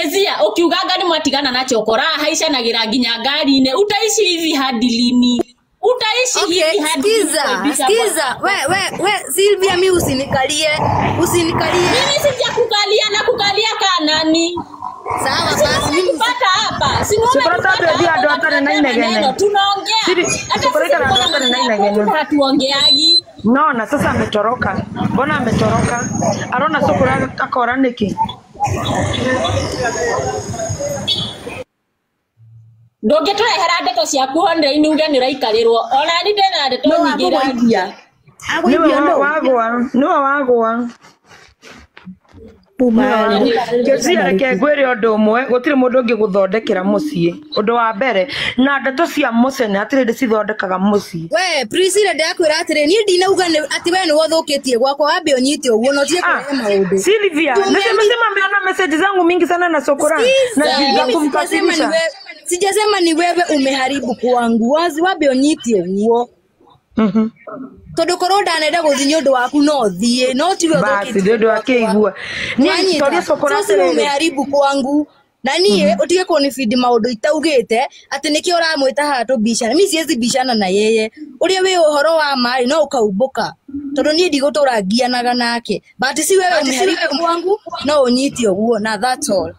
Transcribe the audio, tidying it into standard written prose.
Kezia ukiuganga nĩ mwatigana na chokora haicanagira nginya ngari-inĩ. Utaishi hivi hadi lini? Utaishi Okay, hivi hadi lini? skiza, Kuaibisha skiza. bwana. We, we, we, Sylvia, mi usinikalie. Usinikalie. Mimi sijakukalia na kukalia ka nani? Sawa basi, mimi Tupata hapa. Si Sukura umetupata tabia hapa andũ atarĩ na unatuletea inegene. maneno. Tunaongea. Siri, Hata Sukura sisi ikara tuko na andũ atarĩ na maneno ya inegene. kwetu hatuongeagi. No, na sasa ametoroka. Mbona ametoroka? Arona Sukura akora nĩkĩ? Ndũngĩtũrehera ndeto ciaku online uge nĩ ũraikarĩrwo. Ona ni ndĩna ndeto No nyingĩ agũgũithia. Nĩwe Agũithia no. wagwa, nĩwe wagwa. Puma. Kezia, reke ngwĩre ũndũ ũmwe, gũtirĩ mũndũ ũngĩgũthondekera mũciĩ. Ũndũ wa mbere, na ndeto cia mũcene hatirĩ hĩndĩ cithondekaga mũciĩ. We Priscilla, ndakwĩra atĩrĩ, niĩ ndinauga atĩ we nĩwe ũthũkĩtie gwakwa, wambe ũnyite ũguo na ũtige Ah, kũrehe maũndũ. Sylvia, nimesema ameona message zangu mingi sana na Sokora na Sikiza, za mimi sijasema ni kumkasirisha. wewe, sijasema ni wewe umeharibu kwangu. Wazi wambe ũnyite ũguo. Tondũ korwo ndanenda gũthiĩ nĩ ũndũ waku no thiĩ, no tiwe Basi ũthũkĩtie nĩ ũndũ wa gwakwa. kĩigua. Niĩ Wanyita? toria Sokora So siwe atĩrĩrĩ. umeharibu kwangu na niĩ ũtige kũnibidi maũndũ itaugĩte atĩ nĩkĩo ũramwĩta haha tũbicane. Mi siwezi bishana na yeye. Ũrĩa wĩ ũhoro wa ma no ũkaumbũka tondũ niĩ ndigũtũra ngianaga nake, but si wewe umeharibu kwangu, no ũnyite ũguo na that's all.